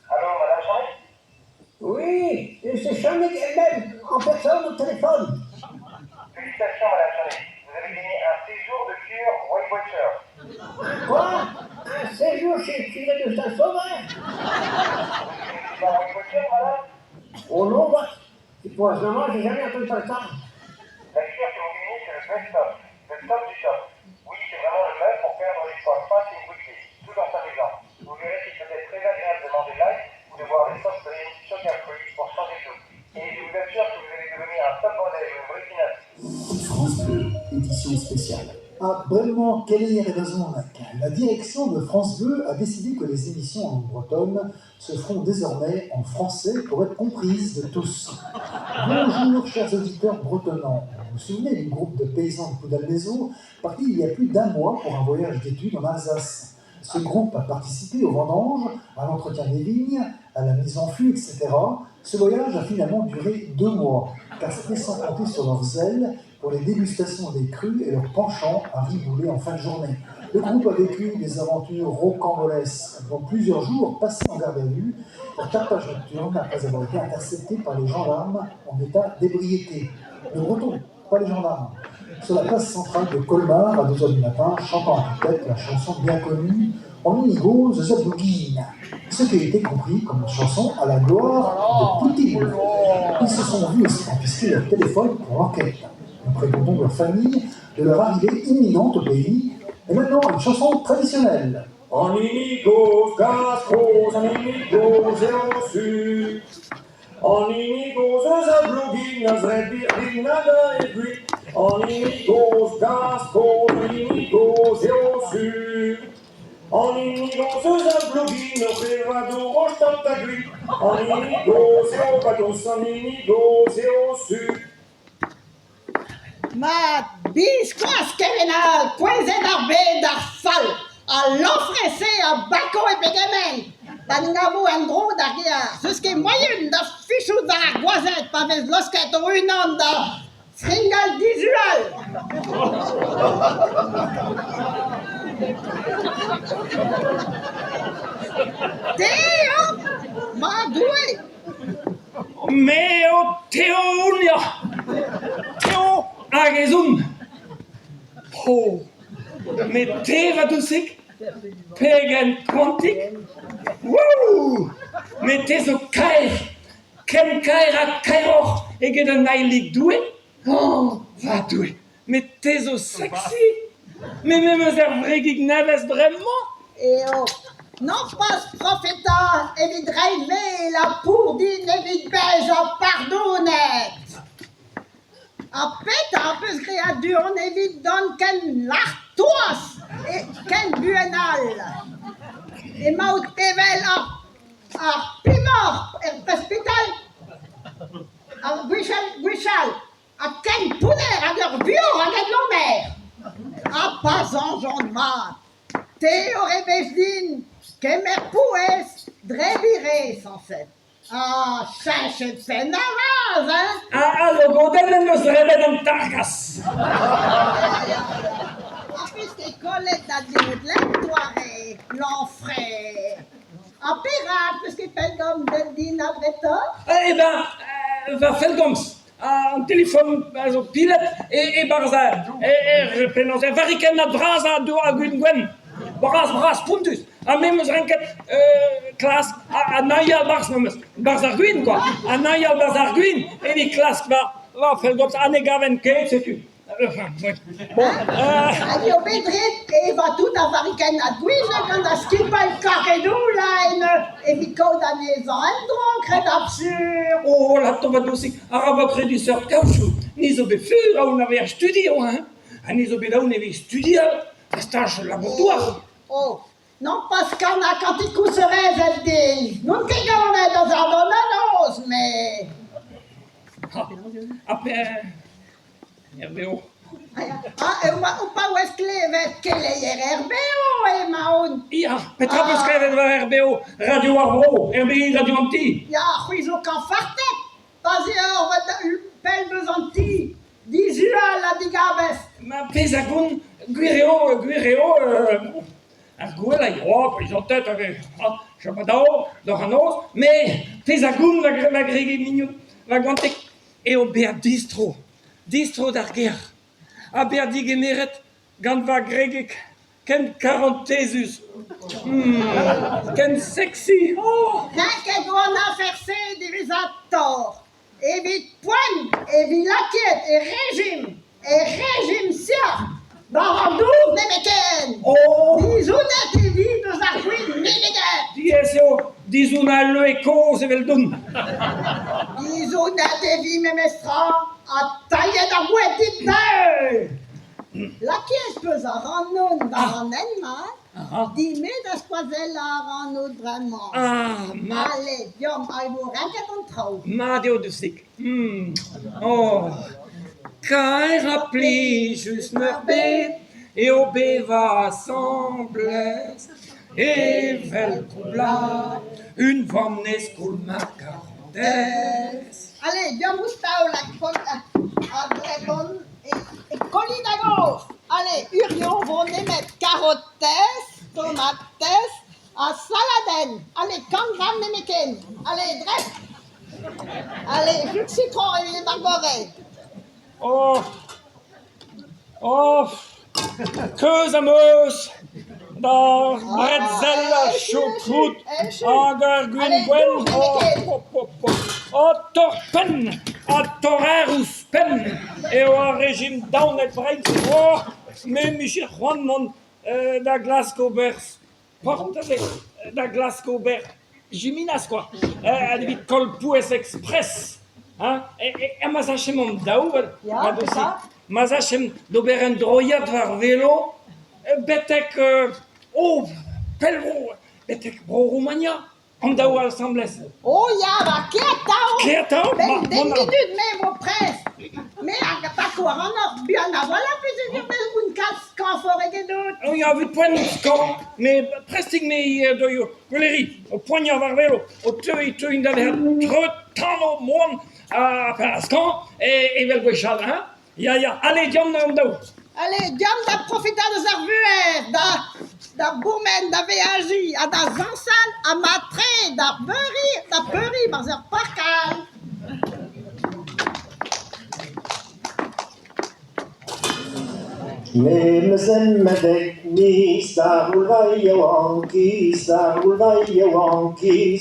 Allô, madame Chanel Oui, c'est Chanel elle-même, en personne au téléphone. Félicitations, madame Chanel. Vous avez gagné un séjour de cure Weight Watcher. Quoi? Un séjour chez le curé de Saint-Sauveur? Vous ne connaissez pas Weight Watcher, madame? Oh non, moi, pour ce moment, j'ai jamais entendu parler de ça. La cure que vous gagnez, c'est le best-of, le top du top. Oui, c'est vraiment le must pour perdre du poids fast and quickly, tout en s'amusant. Vous verrez qu'il peut être très agréable de manger light ou de boire des soft drinks sugar-free pour changer tout. Et je vous assure que vous allez devenir un top modèle ou une vraie finesse. France Bleu, édition spéciale. À Bremañ Keleier e Brezhoneg, la direction de France Bleu a décidé que les émissions en langue bretonne se feront désormais en français pour être comprises de tous. Bonjour chers auditeurs bretonnants. Vous vous souvenez du groupe de paysans de Ploudalmézeau parti il y a plus d'un mois pour un voyage d'études en Alsace. Ce groupe a participé aux vendanges, à l'entretien des vignes, à la mise en fût, etc. Ce voyage a finalement duré 2 mois, car c'était sans compter sur leurs ailes pour les dégustations des crus et leur penchant à ribouler en fin de journée. Le groupe a vécu des aventures rocambolesques, dont plusieurs jours passés en garde à vue pour tapage nocturne après avoir été intercepté par les gendarmes en état d'ébriété. Le breton, pas les gendarmes. Sur la place centrale de Colmar, à 2h du matin, chantant à tue-tête la chanson bien connue En inigo the Zablougine, ce qui a été compris comme une chanson à la gloire de Poutine. Ils se sont vus aussi confisquer leur téléphone pour l'enquête. Nous prévenons donc leur famille de leur arrivée imminente au pays. Et maintenant, une chanson traditionnelle. An hini gozh gaz kozh, an hini gozh eo sur. An hini gozh eus a Blougin a zebr birvin hag a ev gwin. An hini gozh gaz kozh, an hini gozh eo sur. An hini gozh eus a Blougin oc'h evañ dour o staotañ gwin. An hini gozh eo va dous, an hini gozh eo sur. Mat, biskoazh kement all, kouezhet ar bed d'ar fall, al lofre-se a bako e pegement! Pa n'gavo en-dro d'ar gêr, 'zeus ket moaien da fichout war ar gwazed pa vez laosket o-unan da fringal dishual. Te eo, ma Doue! Me eo Teo on ya! Teo hag ez on! Ho! Met te, va dousig, pegen koantik! Wouh! Met te zo kaer! Ken kaer ha kaeroc'h eget un aelig Doue! Oh, va Doue! Met te zo sexy! Me me'm eus ur wregig nevez bremañ! Eo, nompas profitañ evit reiñ mel ha pour din evit bezañ pardonet. Ha petra 'peus graet du-hont evit dont ken lart-toaz e ken buan all? Emaout evel ar ar pemoc'h er presbital, ar gwechall gwechall. Ha ken pounner hag ur vuoc'h hag ul lomer! Ha pa soñjan mat, te o rebech din kemer pouez drebiñ re sañset. Ha cheñchet penn ar vazh, hein? Ha logodenn en deus drebet an targazh. Ha peus ket kollet da dleout lenn doare, lanfre. Ha perak 'peus ket pellgomzet din abretoc'h? Eh ben, va fellgomz An telefon a zo pilet e-barzh er penaos er varrikennad bras a doa gwin gwenn, bras-bras spontus. Ha me 'm eus renket klask an ailhañ 'barzh memes, 'barzh ar gwin kwa, an ailhañ 'barzh ar gwin evit klask va fellgomz ha ne gaven ket setu. Bon, Hag eo bet ret evañ tout ar varrikennad gwin gant ar skipailh karedoù là evit kaout anezhañ en-dro, kredabl sur. Oh là, va dousig, arabat krediñ seurt kaozioù. Ni zo bet fur aon a vezañ studio, hein. Ha ni zo bet aon evit studial, da staj labour-douar. Oh, non pas kanañ kantikoù-seurez din. N'on ket ganet da sadorn da noz, met... Ha pe... RBO. Ah, emañ o paouez klevet keleier RBO emaon. Ya, petra 'peus klevet war RBO? Radio ar Vro, RBI, Radio an Ti. Ya, c'hwi zo kañfarted pa'z eo pell deus an ti, dishual ha digabestr. Ma pezh a gont, gwir eo, gwir eo. Ar gwellañ eo prizontet a vez chom atav doc'h an noz met pezh a gont va gwreg mignon, va goantig eo bezañ distro, distro d'ar gêr ha bezañ degemeret gant va gwregig ken karantezus, ken seksi oh ! Renket eo an afer-se diwezhatoc'h. Evit poent e vi lakaet e rejim, e rejim seurt, war an dour nemetken. Oh ! Dizounet e vi deus ar gwin milliget. Diaes eo dizounañ al leue kozh eveldon. Dizounet e vi memestra ha tailhet ar boued dit da heul. Lakaet 'peus ac'hanon war an hent mat. Din-me da skoazellañ a ran out bremañ. Ah, mat. Ale, deomp, ha e vo renket an traoù. Mat eo dousig. Oh, kaer ha plijus meurbet eo bevañ asambles evel koublad unvan e skoulm ar garantez. Ale, deomp ouzh taol ha drebomp e kolli da gof. Ale, hiziv 'vo nemet karotez, tomatez ha saladenn. Ale, kant gramm nemetken. Ale, dreb. Ale, jus sitron evit ar gorre. Oh, oh, keuz am eus d'ar brezel a choukout hag ar gwin gwenn. Oh, oh, oh, oh, torr-penn ha torrer ouzhpenn eo ar rejim daonet Breizh. Oh, me 'mije c'hoant mont da glask ober sport da glask ober jiminas kwa, evit koll pouez express hein, ha ma sachemp an daou ma sachemp d'ober un droiad war velo betek oh pell vro, betek Bro-Roumania. An daou asambles. Oh ya, va kêr atav! Kêr atav? Benn dek minut me 'vo prest. Me hag a pako ac'hanoc'h buan a-walc'h peogwir me on kalz skañvoc'h egedout. Oh ya, evit poent skañv, met prestik me ivez deuio. Valérie, o poaniañ war velo, o teuiñ teuin da vezañ treut, tanv, moan ha skañv evel gwechall, hein? Ya, ya, allez, deomp an daou. Allez, deomp da profitañ deus ar vuhez, da, da bourmen, da veajiñ, ha da zañsal, ha mat-tre da beuriñ, da peuriñ 'barzh ur park all. Me 'meus emmet dek miz da c'houl va yaouankiz, da c'houl va yaouankiz.